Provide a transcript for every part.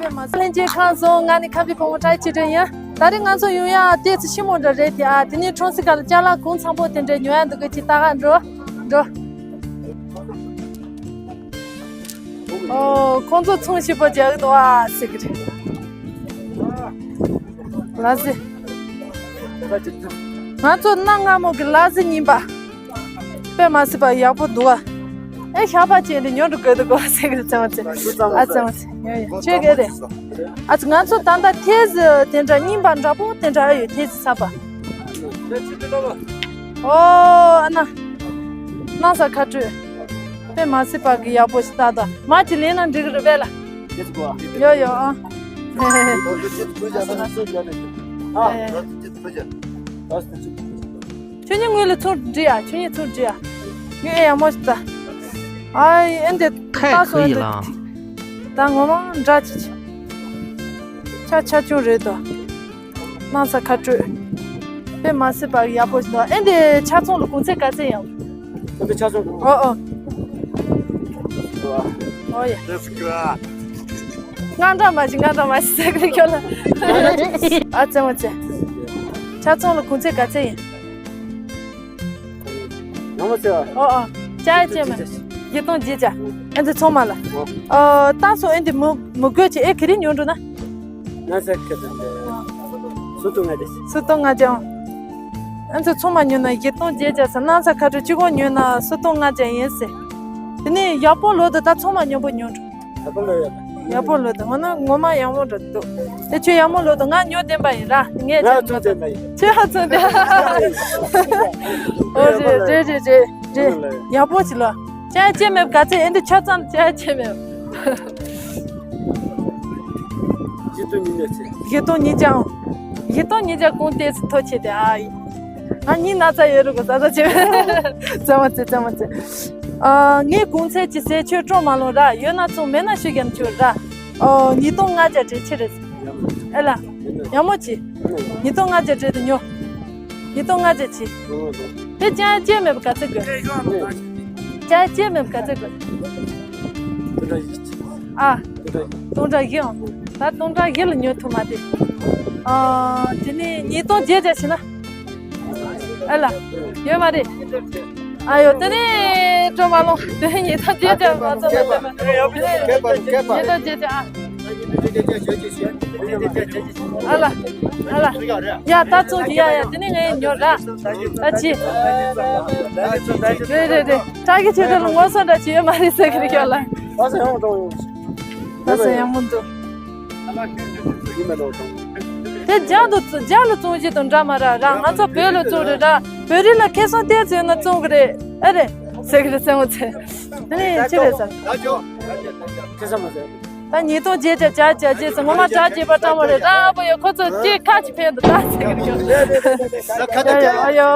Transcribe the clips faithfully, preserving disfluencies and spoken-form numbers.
པད་མ་ལྷན་རྒྱས་ཁམས་བཟང་། ང་ནི་ཁམས་པའི་བུ་མོ་བཀྲ་ཤིས་ཆོས་སྒྲོན་ཡིན། ད་རེས་ང་ཚོ་ཡོང་ཡ་ཏོག་ཙམ་ཞིབ་མོ་འདྲ་རེད་དེ། ཨ་དེ་ནས་ཁྲོམ་སའི་ཁ་ལ་ཅ་ལག་གང་འཚམ་པོ་དེ་འདྲ་ཉོ་ཡ་འདུག་གི། ཅིག་ལྟ་ག་འགྲོ་འགྲོ། ཨོ། ཁོང་ཚོ་ཚོང་ཞིབ་པོ་རྒྱག་གི་འདུག་ཨ་ཟེར་གི་རེད། ལ་ཟི། ང་ཚོ་གནའ་སྔ་མོ་གི་ལ་ཟི་རྙིང་པ། དཔེ་མ་སྲིད་པ་ཡག་པོ་འདུག་ཨ། ཨེ་ཤ་པ་ཅན་དེ་ཉོ་འགྲོ་དགོས་འདུག་གོ་ཟེར་གི་རེད། ཙེ་མོ་ཙེ། ཨ་ཙེ་མོ་ཙེ། ཉོ་ཡ་ཁྱོད་ག་རེ། ཨ་ཙི། ང་ཚོ་ད་ལྟ་ཐེལ་ཙེ་དེ་འདྲ་རྙིང་པ་འདྲ་པོ་དེ་འདྲ་ཨེ་ཡོད། ཐེལ་ཙེ་གསར་པ། ཨོ་ཨ་ན། སྣང་ས་ཁ་སྤྲོད། དཔེ་མ་སྲིད་པ་གི་ཡག་པོ་ཞིག་ལྟ་ད། མ་ཅི་ལེན་ན་འགྲིག་གི་རེད་པས་ལ། ཡོ་ཡོ་ཨ། ཁྱོད་གཉིས་ངོས་ལ་ཚུར་འདྲི་ཡ། ཁྱོད་གཉིས་ཚུར་འདྲི་ཡ། ངས་ཨེ་ཡག་མོ་ཞིག་ལྟ། ཨ་ཨེ་འདི་ད་སོ་ཨེ་འདི། ད་ངོ་མ་འདྲ་ཅི་ཅི། ཆ་ཆ་ཆུང་རེད་དོ། སྣང་ས་ཁ་སྤྲོད། དཔེ་མ་སྲིད་པ་ཡག་པོ་ཞིག་འདུག་ཨེ་འདི་ཆ་ཚང་ལ་གོང་ཚད་ག་ཚད་ཡོད། ཨེ་འདི་ཆ་ཚང་། ཨོ་ཨོ། ཨོ་ཡ། དངངས་སྐྲག་མ་བྱེད། དངངས་སྐྲག་མ་བྱེད་ཟེར་གི་ཁྱོད་ལ། ཨ་ཙེ་མོ་ཙེ། ཆ་ཚང་ལ་གོང་ཚད་ག་ཚད་ཡིན། ཡང་མ་ཟེར་བ། ཨོ་ཨོ། ཅ་ཡ་ཅེ་མེ། བརྒྱད་སྟོང་བརྒྱད་བརྒྱ། ཨེ་འདི་ཚང་མ་ལ། ཨོ། ཨོ་ད་སོ་ཨེ་འདི་མི་མི་དགོས་ཅི། ཨེ་ག་རེ་ཉོ་འགྲོ་ན། ན་ས་ཁ་ཏུ་འདི། སུ་ཏོ་ང་དེ། སུ་ཏོ་ང་ཅང་། ཨེ་འདི་ཚང་མ་ཉོ་ན་བརྒྱད་སྟོང་བརྒྱད་བརྒྱ་ཟེར། སྣང་ས་ཁ་སྤྲོད་གཅིག་པོ་ཉོ་ན་སུ་ཏོ་ང་ཅང་ཡིན་ཟེར། དེ་ནས་ཡག་པོ་ལོ་དུ་ད་ཚང་མ་ཉོ་པོ་ཉོ་འགྲོ། ཡག་པོ་ལོ་ཡོད། ཡག་པོ་ལོ་དུ་ང་ན་ངོ་མ་ཡག་མོ་འདྲ་འདུག་དེ་ཁྱོད་ཡག་མོ་ལོ་དུ་ང་ཉོ་བདེན་པ་ཡིན་ར། ངས་ང་ཚོ་བདེན་པ་ཡིན། ཁྱོད་ཧ་ཚང་བདེན། ཨོ་རེད་རེད་རེད་རེད་རེད། ཡག་པོ་ཞིག་ལོ། ཅ་ཡ་ཅེ་མེད་ག་ཚད། ཨེ་འདི་ཆ་ཚང་ཅ་ཡ་ཅེ་མེད། བརྒྱད་སྟོང་ཉིས་བརྒྱ་ཅན། བརྒྱད་སྟོང་ཉིས་བརྒྱ་ཨང་། བརྒྱད་སྟོང་ཉིས་བརྒྱ་གོང་ཏོག་ཙམ་མཐོ་ཆེ་དེ་ཨ་ཡིན། ང་གཉིས་ན་ཚ་ཡོད་རུ་གོ་ཟ་ཟ་ཆེ། ཙེ་མོ་ཙེ་ཙེ་མོ་ཙེ། ཨ་ངའི་གོང་ཚད་ཅི་ཟེར་ཁྱོད་སྤྲོ་མ་ལོང་ར། ཡོད་ན་ཚོང་མེད་ན་ཤུ་རྒྱམ་ཆུ་ར། ཨོ་ཉིས་སྟོང་ལྔ་བརྒྱ་བྲེ་ཆེ་རེད། ཨེ་ལ། ཡག་མོ་ཅི། ཉིས་སྟོང་ལྔ་བརྒྱ་བྲེ་དུ་ཉོ། ཉིས་སྟོང་ལྔ་བརྒྱ་ཅི། དེ་ཅ་ཡ་ཅེ་མེད་པ་ག་ཚད་དགོས། ཅ་ཡ་ཅེ་མེད་པ་ག་ཚད་དགོས། ཨ། སྟོང་ཕྲག་བཞི་ཨང་། ད་སྟོང་ཕྲག་བཞི་ལ་ཉོ་ཐུབ་མ་དེ། ཨ། དེ་ནས་ཉིས་སྟོང་བརྒྱད་བརྒྱ་བྱས་ན། ཨ་ལ། ཡོད་མ་རེད། ཨ་ཡོ་དེ་ནས་སྤྲོ་མ་ལོང་། དེ་ནས་ཉིས་སྟོང་བརྒྱད་བརྒྱ་མ་ཚོ་མ་ཚོ་མ། ཉིས་སྟོང་བརྒྱད་བརྒྱ་ཨ། ཨ་ལ། ཨ་ལ། ཡ་ད་བཙོང་གི་ཡ་ཡ། དེ་ནས་ངས་ཉོ་ར། ད་ཅི། རེད་རེད་རེད། ཏྲ་གི་ཆེ་ཏྲ་ལ་ངོ་སོ་འདྲ་ཅི་ཡོད་མ་རེད་ཟེར་གི་རེད་ཡ་ལ། ཨ་ས་ཡང་མོ་འདུག་དེ་རྒྱ་དུ་རྒྱ་ལ་བཙོང་བྱེད་དང་འདྲ་མ་ར་ར། ང་ཚོ་བོད་ལ་བཙོང་རེད་ར། བོད་རིགས་ལ་ཁེ་བཟང་སྟེར་ཚོད་ན་བཙོང་གི་རེད། ཨེ་རེད་ཟེར་གི་རེད་ཟེར་མོ་ཚེ། དེ་ནས་ཅི་རེད་ཟེར། ཁེ་བཟང་མ་ཟེར། ད་ཉིས་སྟོང་བརྒྱད་བརྒྱ་བརྒྱ་བརྒྱ་བརྒྱད་ཟེར། ངོ་མ་གྲ་རྒྱས་པ་སྤྲང་བ་རེད། ར་ཨ་པོ་ཡོད། ཁོ་ཚོ་སྐྱེ་ཁ་ཅིག་ཕན་འདུག་ད་ཟེར་གི་རེད། ཨ་ཡོ།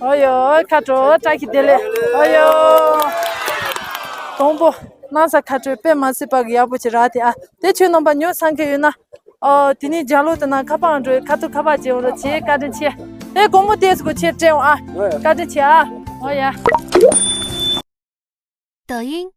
ཨོ་ཡོ། ཁ་དྲོ་བཀྲ་ཤིས་བདེ་ལེགས། ཨོ་ཡོ། དང་པོ། སྣང་ས་ཁ་དྲོ་དཔེ་མ་སྲིད་པ་གི་ཡག་པོ་ཅིག་རག་དེ་ཨ། དེ་ཁྱོད་རྣམ་པ་ཉོ་བསམ་མཁན་ཡོད་ན། ཨོ་དེ་ནས་རྒྱ་ལོ་དེ་ན་ཁ་པར་འགྲོ། ཁ་ཐུག་ཁ་པར་བྱེད་འོ་རོ་བྱེད། བཀའ་དྲིན་ཆེ། དེ་དགོང་མོ་དེ་སུ་གོ་ཆེ་སྤྲད་འོ་ཨ། བཀའ་དྲིན་ཆེ་ཨ། ཨོ་ཡ། 抖音